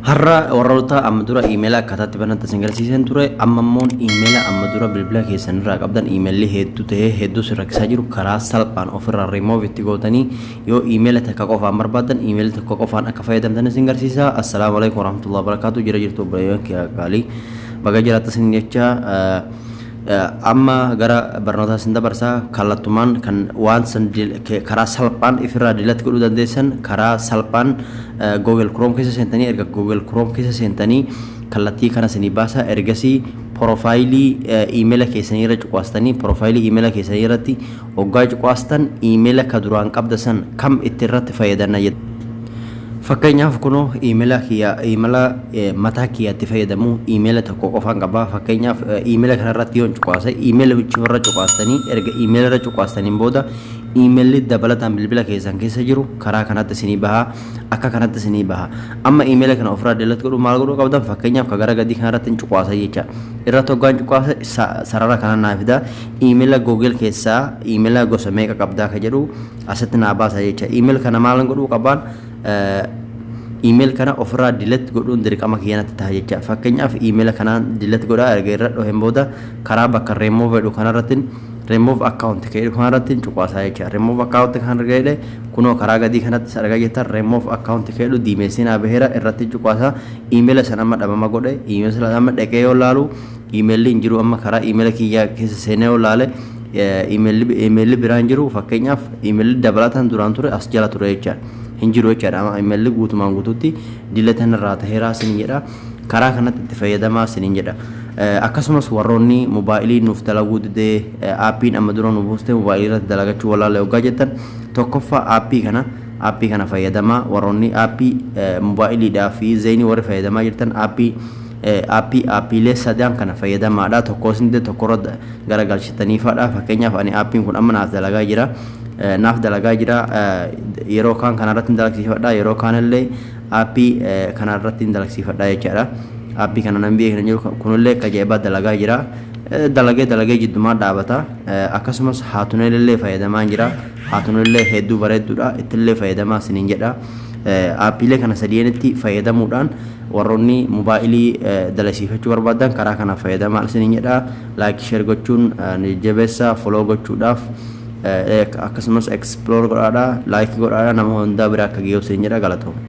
Har'a warroota amma dura iimeela akkaataatti banatan isin agarsiisan ture. Amma immoo iimeela amma dura bilbila keessan irraa qabdan, iimeelli hedduu ta'ee hedduu sin rakkisaa jiru, karaa salphaan ofirraa remove itti gootanii yoo iimeela takka qofaan barbaadan iimeela tokko qofaan akka fayyadamtan isin agarsiisa. Assalaamu alaikum warahmatullahi wabarakatuh. Jira jirtu obboleeyyan kiyya qaalii, baga jiraatta isin jecha. Amma gara barnootaa isin dabarsaa. Kallattumaan kan waan san karaa salphaan ifirraa delete godhuu dandeessan, karaa salphaan Google Chrome keessa seentanii, erga Google Chrome keessa seentanii kallattii kana isinii baasa. Ergasii profaayilii iimeela keessanii irra cuqaastanii, profaayilii iimeela keessanii irratti hoggaa cuqaastan, iimeela ka duraan qabda san kam itti irratti fayyadamna jedha. Fakkeenyaaf kunoo iimeela kiyya, iimeela mataa kiyyaatti fayyadamu iimeela tokko qofaan qaba. Fakkeenyaaf iimeela kanarratti yoon cuqaase, iimeela irra cuqaastanii, erga iimeela irra cuqaastaniin booda iimeelli dabalataan bilbila keessan keessa jiru karaa kanatti isinii baha, akka kanatti isinii baha. Amma iimeela kana ofirraa delete godhuu maal godhuu qabdan? Fakkeenyaaf ka gara gadii kanarratti hin cuqaasa jecha. Irratti hoggaan cuqaase sarara kana naa fida. Iimeela Google keessaa iimeela gosa meeqa qabdaa ka jedhu asitti naa baasa jecha. Iimeela kana maal godhuu qabaan? Iimeela kana ofirraa delete godhuun dirqama kiyyanatti ta'a jecha. Fakkeenyaaf iimeela kanaan delete godhaa. Erga irra dhoheen booda karaa bakka remove jedhu kanarratti, remove account jedhu kanarratti cuqaasaa jecha. Remove account kan arga jedhe, kunoo karaa gadii kanatti argaa jirtan, remove account jedhu diimeessee naa baheera, irratti cuqaasaa. Iimeela sana amma dhabama godhe. Iimeela sana amma dhaqee yoo laalu iimeelli hin jiru. Amma karaa iimeela kiyyaa keessa seenee yoo laale iimeelli biraan jiru. Fakkeenyaaf iimeelli dabalataan duraan ture as jala ture jechaadha. Hin jiru jechaadha. Amma iimeelli guutumaan guutuutti delete irraa taheeraa isin jedha. Karaa kanatti itti fayyadamaa isiniin jedha. Akkasumas warroonni mobaayilii nuuf dalaguu didee, aappiin amma dura nu buustee mobaayilii irratti dalagachuu walaalee hoggaa jettan, tokkoffaa aappii kana fayyadamaa. Warroonni aappii mobaayiliidhaa fi Zainii warri fayyadamaa jirtan, aappiilee sadan kana fayyadamaadha. Tokko isin tokkorra garagalchitaniifaadha. Fakkeenyaaf ani aappiin kun amma naaf dalagaa jira, naaf dalagaa jira. Yeroo kaan kanarratti hin dalagsiifadha, yeroo kaanillee aappii kanarratti hin dalagsiifadha jechaadha. Aappii kana nan biyya kana jiru kunillee akka ajaa'ibaa dalagaa jira. Dalagee dalagee jiddumaa dhaabata. Akkasumas Hotmailillee fayyadamaa jira. Hotmailillee hedduu bareedduudha, ittillee fayyadamaa isiniin jedha. Aappiilee kana sadiinitti fayyadamuudhaan warroonni mobaayilii dalasiifachuu barbaadan karaa kana fayyadamaa isiniin jedha. Like, share gochuun jabeessa, follow gochuudhaaf akkasumas explore godhaadha, like godhaadha, nama hundaa bira akka geessu isiniin jedha. Galatooma.